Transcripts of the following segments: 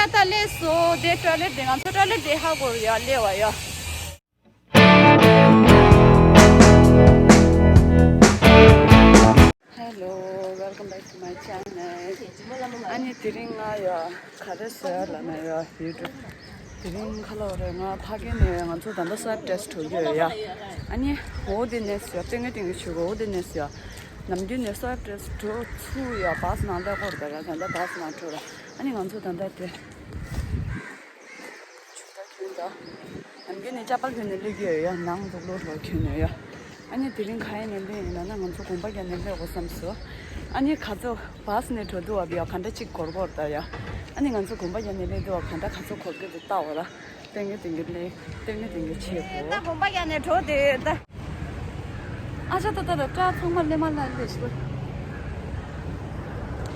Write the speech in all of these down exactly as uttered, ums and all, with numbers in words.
ད་སླེབས་སོང་། དེ་ཊོའི་ལེཊ་དེ་ང་ཚོ་ཊོའི་ལེཊ་དེ་ཧ་གོ་རེད་ཡ། སླེབས་པ་ཡ། Hello, welcome back to my channel. ཨ་ནི་དེ་རིང་ང་ཡ་ག་རེ་བཟོ་ཡ་ལབ་ན་ཡ་ཡུ་ཊུབ། དེ་རིང་ཁ་ལོ་རེད། ང་ཕ་གི་ནས་ང་ཚོ་ད་ལྟ་སུའབ་ཊེ་སི་ཊི་འགྲོ་གི་ཡོད་ཡ། ཨ་ནི་འོ་དེ་ནས་ཡ་ཏེང་ངེ་ཏེང་ངེ་བྱེད་དགོས། འོ་དེ་ནས་ཡ་ནམ་རྒྱུན་ནས་སུའབ་ཊེ་སི་ཊི་འགྲོ་ཚུར་ཡ་བཱས་ནང་སླེབས་དགོས་རེད། ད་ད་ལྟ་བཱས་ནང་འགྲོ་ར། ཨ་ནི་ང་ཚོ་ད་ལྟ་དེ། ཆུ་ད་གྱོན་ད། ནམ་རྒྱུན་ནས་ཅ་པལ་གྱོན་ནས་སླེབས་ཀྱི་ཡོད་ཡ། ནང་དུག་ལོག་ལོག་གྱོན་ནས་ཡ། ཨ་ནི་དེ་རིང་ག་ཡེ་ནས་སླེབས་ཡིན་ལབ་ན་ང་ཚོ་གོམ་པ་རྒྱག་ནས་སླེབས་དགོས་བསམ་སོང་། ཨ་ནི་ག་ཚོད་བཱས་ནས་འགྲོ་དུས་བ་ཡ་ག་འདྲ་གཅིག་འགོར་འགོར་ད་ཡ། ཨ་ནི་ང་ཚོ་གོམ་པ་རྒྱག་ནས་སླེབས་དུས་བ་ག་འདྲ་ག་ཚོད་འགོར་གི་འདུག་ལྟ་འོ་ར། ཏེང་ངེ་ཏེང་ངེ་སླེབས། ཏེང་ངེ་ཏེང་ངེ་བྱེད་དགོས། ད་གོམ་པ་རྒྱག་ནས་འགྲོ་དེ་ད། ཨ་ཅག་ཏ་ཏ་ཏ་སྐྲ་ཚང་མ་ལེ་མ་ལ་ལེ་ཞིག་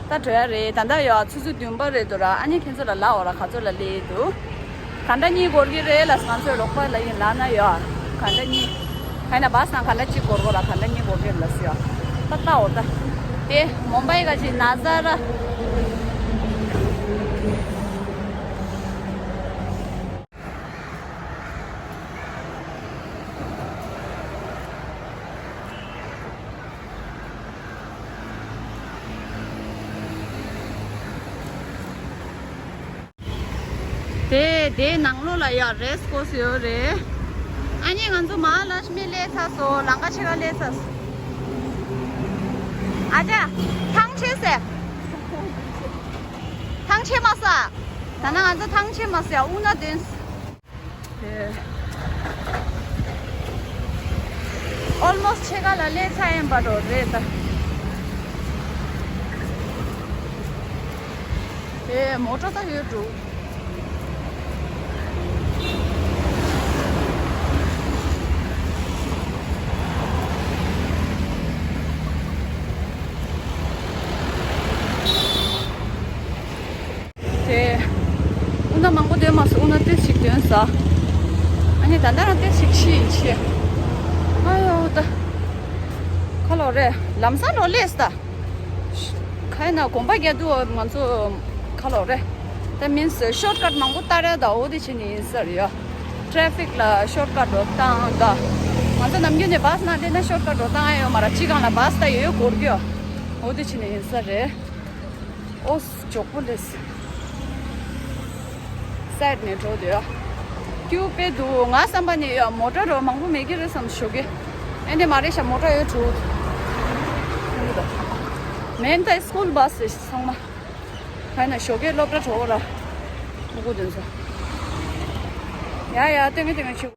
ད་འགྲོ་ཡ་རེད། ད་ལྟ་ཡོད་ཆུ་ཚོད་བདུན་པ་རེད་འདུག་ར། ཨ་ནི་ཁྱེད་ཚོ་ལ་ལབ་འོ་ར། ག་ཚོད་ལ་སླེབས་འདུག་ག་འདྲ་གཉིས་འགོར་གི་རེད་ལ། ང་ཚོའི་རོགས་པ་ལ་ཡིན་ལབ་ན་ཡོད། ག་འདྲ་གཉིས། ག་ན་བཱས་ནང་ག་འདྲ་གཅིག་འགོར་གོ་ར། ག་འདྲ་གཉིས་འགོར་གི་རེད་ལ་ཟེར་ཡོད། ད་ལྟ་འོ་ད། དེ་མོམ་བྷའི་ག་ཅིག་ན་ཛ་ར། དེ་དེའི་ནང་ལོགས་ལ་ཡ་རེས་ཀོ་སི་ཡོད་རེད། ཨ་ནི་ང་ཚོ་མ་ཧ་ལ་ཤི་མི་སླེབས་ཚར་སོང་། ལམ་ཁ་ཕྱེད་ཀ་སླེབས་ཚར་སོང་། ཨ་ཅག་ཐང་ཆད་ཟེར། ཐང་ཆད་མ་ས། ད་ནང་ང་ཚོ་ཐང་ཆད་མ་ས་ཡ། དབུ་ན་དོན། དེ། ཨོལ་མོ་སི་ཕྱེད་ཀ་ལ་སླེབས་ཚར་ཡིན་པ་འགྲོ་རེད་ད། དེ་མོ་ཊ་ད་ཡོད་འགྲོ། དེ། དབུ་ན་མང་པོ་འདོན་མ་སོང་། དབུ་ན་ཏོག་ཙམ་ཞིག་འདོན་ས། ཨ་ནི་ད་ལྟ་རང་ཏོག་ཙམ་ཞིག་ཤི་ཡིན་ཤི། ཨ་ཡོ་ད། ཁ་ལོ་རེད། ལམ་སང་འགྲོ་ལེས་ད། ག་ཡིན་ན་གོམ་པ་རྒྱག་དུས་ང་ཚོ་ཁ་ལོ་རེད། ད་མིན་སི་ཤོཊ་ཀཊ་མང་པོ་ལྟ་ར་ད། འོ་དེ་བྱས་ནས་ཡིན་ས་རེད་ཡ། ཊ་རེ་ཕིག་ལ་ཤོཊ་ཀཊ་འགྲོ་སྟངས་ད། ང་ཚོ་ནམ་རྒྱུན་ནས་བཱས་ནང་སླེབས་ན་ཤོཊ་ཀཊ་འགྲོ་སྟངས་ཡོད་མ་རེད། སྤྱི་སྒང་ལ་བཱས་ད་ཡོད་འགོར་གི་ཡོད། འོ་དེ་བྱས་ནས་ཡིན་ས་རེད། ཨོ། མགྱོགས་པོ་ལས། སའིཌ་ནས་འགྲོ་དུས་ཡ། ཀིའུ་དཔེ་འདུག་ང་བསམ་པ་ནས་ཡ་མོ་ཊ་རོ་མང་པོ་མེད་ཀྱི་རེད་བསམ། ཞོགས་ཀས། ཨེ་འདྲ་མ་རེད་ཤག་མོ་ཊ་ཡོད་འགྲོ། མེན་ད་སྐུལ་བཱས་རེད་ཚང་མ། ཧ་ན་ཞོགས་ཀས་སློབ་གྲྭ་འགྲོ་ར། མུ་གུ་དོན་ས། ཡ་ཡ་ཏེ་ངེ་ཏེ་ངེ་ཆུ།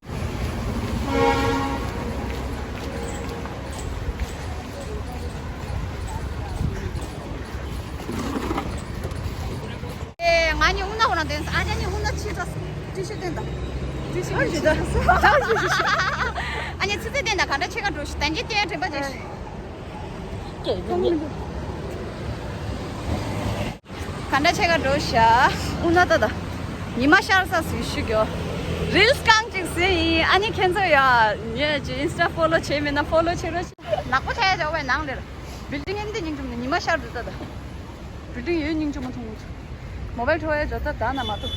ཨེ། ང་གཉིས་དབུ་ན་ཁོ་རང་དེ་ཨ་ཅག་གཉིས་དབུ་ན་ཕྱི་དྲགས། ཏི་ཤུ་བསྟན་དང་། ཏི་ཤུ་ཨ་ཞེ་ད། ད་ཞེ་ཞེ་ཞེ། ཨ་ནི་ཚི་ཚི་བསྟན་དང་། ག་འདྲ་ཕྱེད་ཀ་འགྲོ་ཤི། ད་ཅི་བསྟན་དྲན་པ་བྱེད་ཤི། ག་འདྲ་ཕྱེད་ཀ་འགྲོ་ཤ། དབུ་ན་ད་ད། ཉི་མ་ཤར་ས་ཟིག་ཤུ་གྱོ། རིལ་སི་རྐང་གཅིག་ཟིན་ཡིན། ཨ་ནི་ཁྱེད་ཚོ་ཡ། ངས་ཀྱི་ཨིན་སི་ཊ་ཕོ་ལོ་བྱས་མེད་ན་ཕོ་ལོ་བྱེད་རོགས། ནག་པོ་ཆགས་ཡ་ཅོག་པའི་ནང་ལེར། བིལ་ཌིང་ཨེ་འདི་སྙིང་རྗེ་མོ་ནི་ཉི་མ་ཤར་འདུག་ད་ད། བིལ་ཌིང་ཡོད་སྙིང་རྗེ་མོ་མཐོང་གི་འདུག་མོ་བལ་འཕྲོ་ཡ་ཇོ་ད་ད་ན་མ་ཐུབ།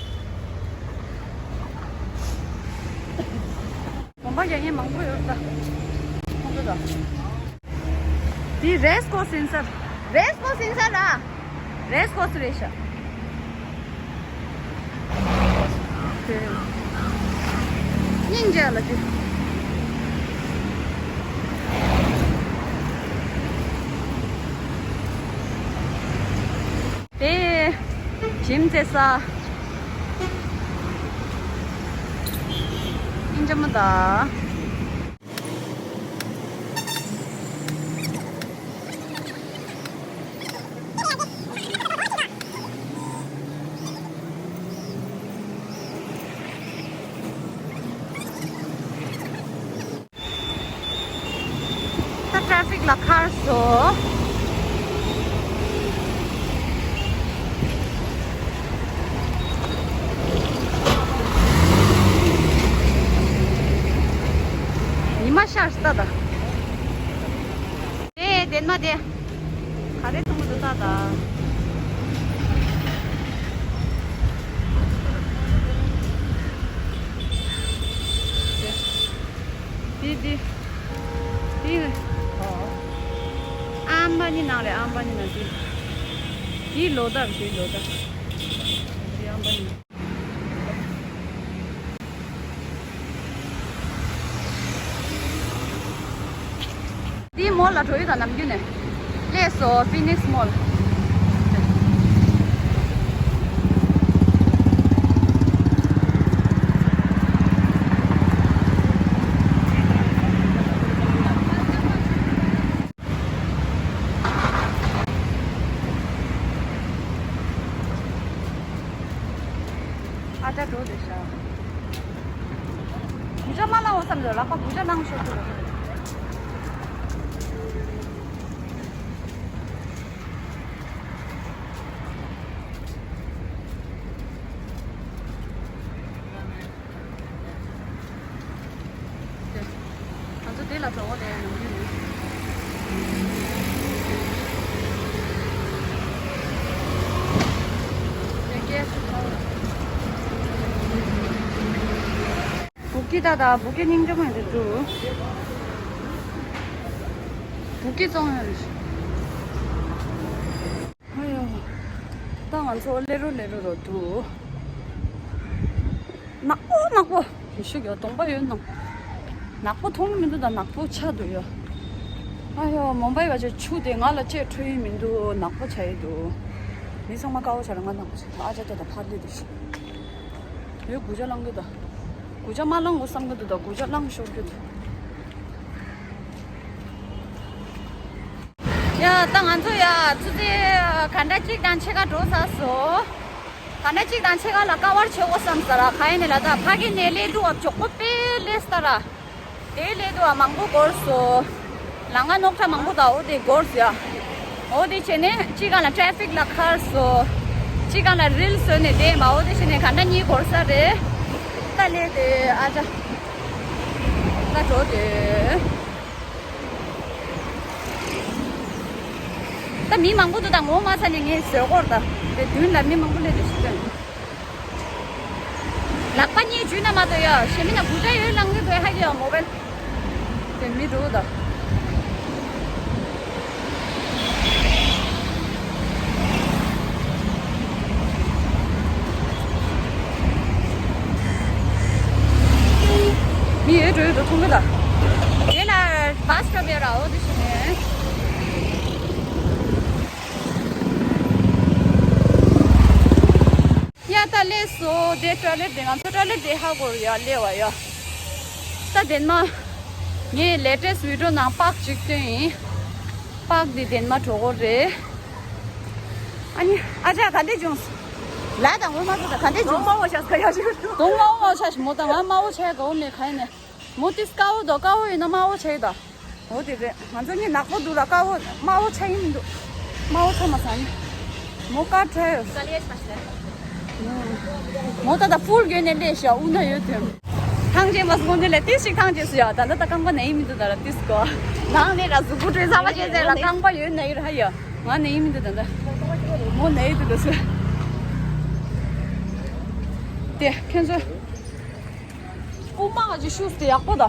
གོམ་པ་རྒྱག་མཁན་མང་པོ་ཡོད་ད། མཐོང་གི་ད། འདི་རེས་ཀོ་སི་ཡིན་ས། རེས་ཀོ་སི་ཡིན་ས་ར། རེས་ཀོ་སི་རེད་ཤག་སྙིང་རྗེ་ལ་དེ། དེ། ཇིམ་རྩེ་ས། སྙིང་རྗེ་མོ་ད། ད་ཊ་རེ་ཕིག་ལ་ཁར་སོ། ཉི་མ་ཤར་ས་ད། དེ་དེ་ན་དེ། ག་རེ་མཐོང་གི་འདུག་ད་ད། འདི། འདི། ཨམ་བ་ནི་ནང་རེད། ཨམ་བ་ནི་ནང་འདི། འདི་ལོ་ཟླ་རེད། འདི་ལོ་ཟླ། འདི་ཨམ་བ་ནི། འདི་མོལ་ལ་འགྲོ་ཡི་དང་ནམ་རྒྱུན་ནས། སླེབས་སོང་ཕི་ནིག་སི་མོལ། ཨ་ཅག་འགྲོ་བསྡད་ཤག་གུ་ཅག་མ་ལངས་བསམ་ཡོད། ལག་པ་གུ་ཅག་ལངས་ཤོར་གི་རེད། ང་ཚོ་དེ་ལ་གྲོགས་པོ་ལས་ནམ་རྒྱུན་ནས། བུ་ཀི་ད་ད་བུ་ཀི་སྙིང་རྗེ་མོ་ཡིན་དུ་འདུག་བུ་ཀི་བཙོང་ཡོད་རེད། ཨ་ཡོ། ད་ང་ཚོ་ལེ་རུ་ལེ་རུ་རོ་འདུག་ནག་པོ་ནག་པོ། ཞིག་ཡོད་གདོང་པ་ཡོད་ནོ། ནག་པོ་མཐོང་གི་མི་འདུག་ད་ནག་པོ་ཆགས་འདུག་ཡ། ཨ་ཡོ་མོམ་བྷའི་བ་ཆེ་ཆུ་དེ་ང་ལ་ཅེས་འཕྲོད་ཡི་མི་འདུག་ནག་པོ་ཆགས་ཡི་འདུག་མི་ཚང་མ་དཀར་པོ་ཆགས་རེད། ང་ནག་པོ་ཆགས། ཨ་ཅག་ཏོ་ད་ཕར་ལི་འདུག་ཤི། ཡོད་གུ་ཅག་ལངས་གི་ད། གུ་ཅག་མ་ལངས་གོ་བསམ་གི་འདུག་ད་གུ་ཅག་ལངས་ཤོར་གི་འདུག་ཡ་ད་ང་ཚོ་ཡ་ཆུ་ཚོད་ག་འདྲ་གཅིག་དང་ཕྱེད་ཀ་འགྲོ་ཚར་སོང་། ག་འདྲ་གཅིག་དང་ཕྱེད་ཀ་ལ་ཀ་བར་བྱེད་དགོས་བསམ་ས་ར་ག་ཡིན་ནས་ལ་ད་ཕ་གི་ནས་སླེབས་འདུག་བ། མགྱོགས་པོ་དཔེ་སླེབས་ས་ར། དེ་སླེབས་འདུག་བ། མང་པོ་འགོར་སོང་། ལམ་ཁ་རྙོག་དྲ་མང་པོ་དང་འོ་དེ་འགོར་སོང་ཡ། འོ་དེ་བྱས་ནས་གཅིག་སྒང་ལ་ཊ་རེ་ཕིག་ལ་ཁར་སོང་། གཅིག་སྒང་ལ་རིལ་བཟོས་ནས་བསྡད་མ། འོ་དེ་བྱས་ནས་ག་འདྲ་གཉིས་འགོར་ས་རེད། ད་སླེབས་དེ་ཨ་ཅག་ད་འགྲོ་དེ། ད་མི་མང་པོ་འདུག་ད་ངོ་མ་ཚ་ནས་ངས་བཟོད་སྒོར་ད། དེ་མདུན་ལ་མི་མང་པོ་སླེབས་དུས་ཤི་དོན། ལག་པ་གཉིས་འཇུས་ན་མ་གཏོགས་ཡ་ཞེ་མི་ན་བུ་ཆ་ཡོད་ལང་གི་དོན་ཧ་གི་ཡ་མོ་བལ། དེ་མི་འགྲོ་ད། མི་ཡོད་འགྲོ་ཡོད་འགྲོ་མཐོང་གི་ད། དེ་ལ་བ་སི་སི་ཊོབ་ཡོད་ར་འོ་དེ་ཞིག་ནས། ཡ་ད་སླེབས་སོ། དེ་ཊོའི་ལེཊ་དེ་ང་ཚོ་ཊོའི་ལེཊ་དེ་ཧ་གོ་ཡ་སླེབས་བ་ཡ། ད་དེ་ན་ངས་ལེ་ཊེ་སི་ཊི་བི་ཌི་ཡོ་ནང་པག་ཅིག་སྟོན་ཡིན། པག་དེ་དེ་ན་གྲོགས་པོ་རེད། ཨ་ནི་ཨ་ཅག་ག་འདྲས་བྱུང་། ལ་དང་འོ་མ་ཚོ་ད་ག་འདྲས་བྱུང་། དོང་མ་འོ་ཆ་ཞིག་མོ་ད་ང་དམར་པོ་ཆ་ག་འོ་མེད་ག་ཡིན་ནས། མོ་ཏིས་དཀར་པོ་དོ་དཀར་པོ་ཡིན་ན་དམར་པོ་ཆ་ཡི་ད། འོ་དེ་རེད། ང་ཚོ་གཉིས་ནག་པོ་འདུག་ལ་དཀར་པོ་དམར་པོ་ཆ་ཡི་མི་འདུག་དམར་པོ་ཆ་མ་ཚང་ནི། མོ་དཀར་ཁྲ་ཡོད། མོ་ད་ད་ཕུལ་གྱོན་ནས་སླེབས་ཤག་དབུ་ན་ཡོད་དོན། ཐང་ཆེན་མ་སོང་ནི་ལས་ཏིས་ཞིག་ཐང་ཆེན་སུ་ཡ་ད་ལ་ད་རྐང་པ་ན་ཡི་མི་འདུག་ད་ལ་ཏིས་གོ། ནང་ནས་ར་གཟུགས་པོ་བྲོས་ཚ་བ་བྱས་ཚེ་ལ་རྐང་པ་ཡོད་ན་ཡི་ར་ཧ་ཡ། ང་ན་ཡི་མི་འདུག་ད་ད། མོ་ན་ཡི་འདུག་ད་སུ། དེ་ཁྱེད་ཚོ། པུ་མ་ག་ཅི་ཤུས་དེ་ཡག་པོ་ད།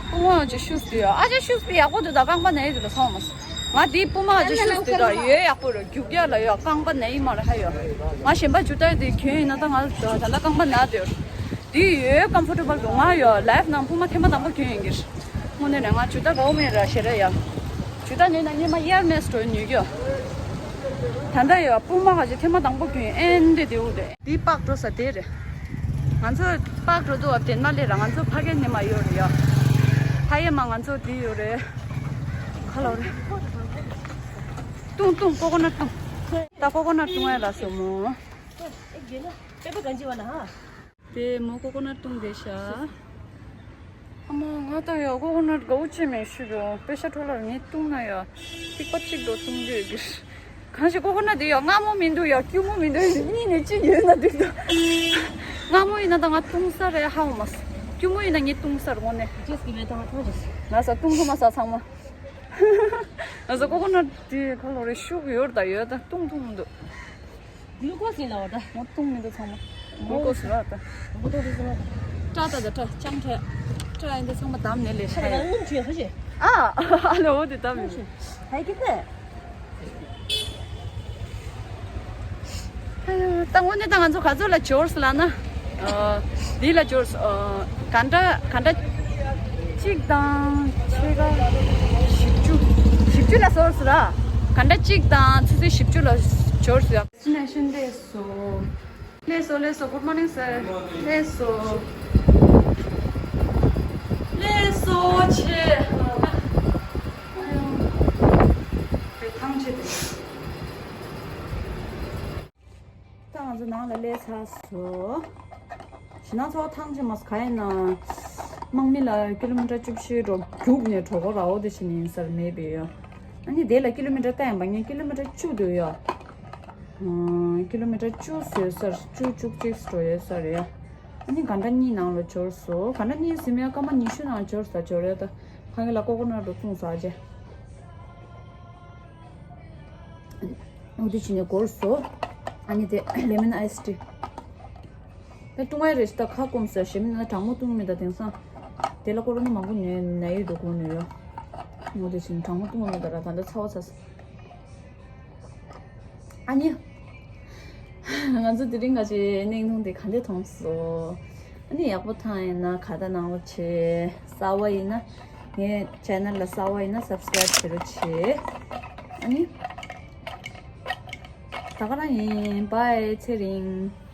པུ་མ་ག་ཅི་ཤུས་དེ་ཡ། ཨ་ཅག་ཤུས་དེ་ཡག་པོ་འདུག་ད་རྐང་པ་ན་ཡི་འདུག་ད་ཚང་མ། ང་དེ་པུ་མ་ག་ཅི་ཤུས་དེ་ད་ཡོད་ཡག་པོ་རེད། རྒྱུག་རྒྱག་ལ་ཡོད་རྐང་པ་ན་ཡི་མ་རེད་ཧ་ཡོད། ང་གཞན་པ་ཇུ་ཏ་དེ་གྱོན་ཡིན་ན་ད་ང་ད་ད་རྐང་པ་ན་དེ་ཡོད། དེ་ཡོད་ཀམ་ཕོར་ཊེ་བལ་འདུག་ང་ཡོད་ལའིཕ་ནང་པུ་མ་ཐེངས་མ་དང་པོ་གྱོན་ཡིན་གྱི། དངོས་གནས་ནས་ང་ཇུ་ཏ་གའུ་མེད་ར་ཞེ་ར་ཡ། ཇུ་ཏ་ཉོས་ན་སྙེ་མ་དབྱར་མེད་སྤྲོ་ཉོས་གྱི། ད་ལྟ་ཡོད་པུ་མ་ག་ཅི་ཐེངས་མ་དང་པོ་གྱོན་ཨེན་དེ་དེའུ་རེད། འདི་པག་འགྲོ་ས་དེ་རེད། ང་ཚོ་པག་འགྲོ་དུས་བ་དེ་ན་ལས་ར་ང་ཚོ་ཕ་གའི་ཉི་མ་ཡོད་རེད་ཡ། ཕ་ཡེ་མ་ང་ཚོ་འདི་ཡོད་རེད། ཁ་ལོ་རེད། བཏུང་བཏུང་ཀོ་ཀོ་ནཊ་བཏུང་། ད་ཀོ་ཀོ་ནཊ་བཏུང་ཡ་ལ་སོ་མོ། དེ་མོ་ཀོ་ཀོ་ནཊ་བཏུང་བསྡད་ཤག་ཨ་མ་ང་ད་ཡ་ཀོ་ཀོ་ནཊ་དགའ་བོ་ཅི་མེད་ཤི་རོ་པེ་ཤ་ཁྲོ་ལར་ངས་བཏུང་ན་ཡ། ཐིགས་པ་གཅིག་དོ་བཏུང་རྒྱུ་ཡོད་གི། གང་ཞིག་ཀོ་ཀོ་ནཊ་དེ་ཡ་མངར་མོ་མི་འདུག་ཡ་སྐྱུར་མོ་མི་འདུག་གཉིས་ནས་གཅིག་ཡོད་ན་འདུག་ད། མངར་མོ་ཡིན་ན་ད་ང་བཏུང་ས་རེད་ཧ་འོ་མ་སོ། སྐྱུར་མོ་ཡིན་ན་ངས་བཏུང་ས་རེད་དངོས་གནས། ཅེས་ཀྱི་མེ་ཏོག་ཐང་ཅེས། ང་ས་བཏུང་ཐུབ་མ་ས་ཚང་མ། ང་ས་ཀོ་ཀོ་ནཊ་དེ་ཁ་ལོ་རེ་ཤུགས་ཡོད་ད་ཡོད་ད་བཏུང་ཐུབ་མི་འདུག་གླུ་ཀོ་སི་ཡིན་ལ་བ་ད། ངོ་གཏོང་མི་འདུག་ཚང་མ། གླུ་ཀོ་སི་ར་ད། གླུ་ཀོ་སི་ར་ད། སྐྲ་ད་ད་སྐྲ་ལྕང་ཁྲ། ཁྱེད་རང་འདི་ཚང་མ་བདམས་ནས་ལས་ཁྱེད་རང་ཤ་ཡོད། སྔོན་ཆད་ཧ་ཅེ། ཨ་ཨ་ལོ་འོ་དེ་བདམས་ཡོད། ཧའི་གི་ཏེ། ད་དངོས་གནས་ད་ང་ཚོ་ག་ཚོད་ལ་འབྱོར་སོང་ལབ་ན། ཨ་འདི་ལ་འབྱོར་སོང་། ཨ་ག་འདྲ་ག་འདྲ། གཅིག་དང་ཕྱེད་ཀ་བཞི་བཅུ། བཞི་བཅུ་ལ་སོང་སོང་ར། ག་འདྲ་གཅིག་དང་ཆུ་ཚོད་བཞི་བཅུ་ལ་འབྱོར་སོང་ཡ། སི་ནེ་ཤན་ལས་སོ། ལས་སོ་ལས་སོ། Good morning sir. ལས་སོ། ལས་སོ་ཆེ། ཐང་ཆད་དེ། ད་ང་ཚོ་ནང་ལ་སླེབས་ཚར་སོང་། ཞེད་སྣང་ཚ་བོ་ཐང་ཆད་མ་སོང་། ག་ཡིན་ན། དམག་མི་ལ་ཀི་ལོ་མི་ཊར་བཅུ་བཞི་འགྲོ་རྒྱུགས་ནས་འགྲོ་དགོས་ར། འོ་དེ་བཞིན་ཡིན་སར་མེད་པས་ཡོད། ཨ་ནི་དེ་ལ་ཀི་ལོ་མི་ཊར་བལྟས་ཡིན་པ། ངས་ཀི་ལོ་མི་ཊར་བཅུ་འདུག་ཡོད། ཀི་ལོ་མི་ཊར་བཅུ་ཟིན་སར་བཅུ་བཅུ་གཅིག་འགྲོ་ཡོད་སར་ཡོད། ཨ་ནི་ག་འདྲ་གཉིས་ནང་ལ་འབྱོར་སོང་། ག་འདྲ་གཉིས་ཟིན་མེད། སྐར་མ་ཉི་ཤུ་ནང་འབྱོར་ས་འབྱོར་ཡོད། ད་ཕ་གི་ལ་ཀོ་ཀོ་ནཊ་འདྲ་བཙོངས་ས་བྱས། འོ་དེ་བྱས་ནས་འགོར་སོང་། ཨ་ནི་དེ་ལེ་མོན་ཨའི་སི་ཊི། ད་བཏུང་བ་རེད། ད་ཁ་སྐོམ་ས་ཞེ་མི་ན་གྲང་མོ་བཏུང་མེད། ད་དེང་སང་དེ་ལ་ཀོ་རོ་ན་མང་པོ་ཉོས་ནད་ཡོད་འདུག་གོ་ནས་ཡོད། འོ་དེ་བྱས་ནས་གྲང་མོ་བཏུང་མེད། ད་ར་ད་ལྟ་ཚ་བ་ཚ་སོང་། ཨ་ནི། ང་ཚོ་དེ་རིང་ག་ཅེ་བརྙན་ཐུང་དེ་ག་འདྲ་མཐོང་སོང་། ཨ་ནི་ཡག་པོ་མཐོང་ཡིན་ན་ཁ་བརྡ་གནང་རོགས་བྱེད། གསར་པ་ཡིན་ན། ངའི་ཆེ་ནལ་ལ་གསར་པ་ཡིན་ན་སབ་སི་ཀ་རེབ་བྱེད་རོགས་བྱེད། ཨ་ནི། ད་ག་རང་ཡིན། བྷའི། ཚེ་རིང་།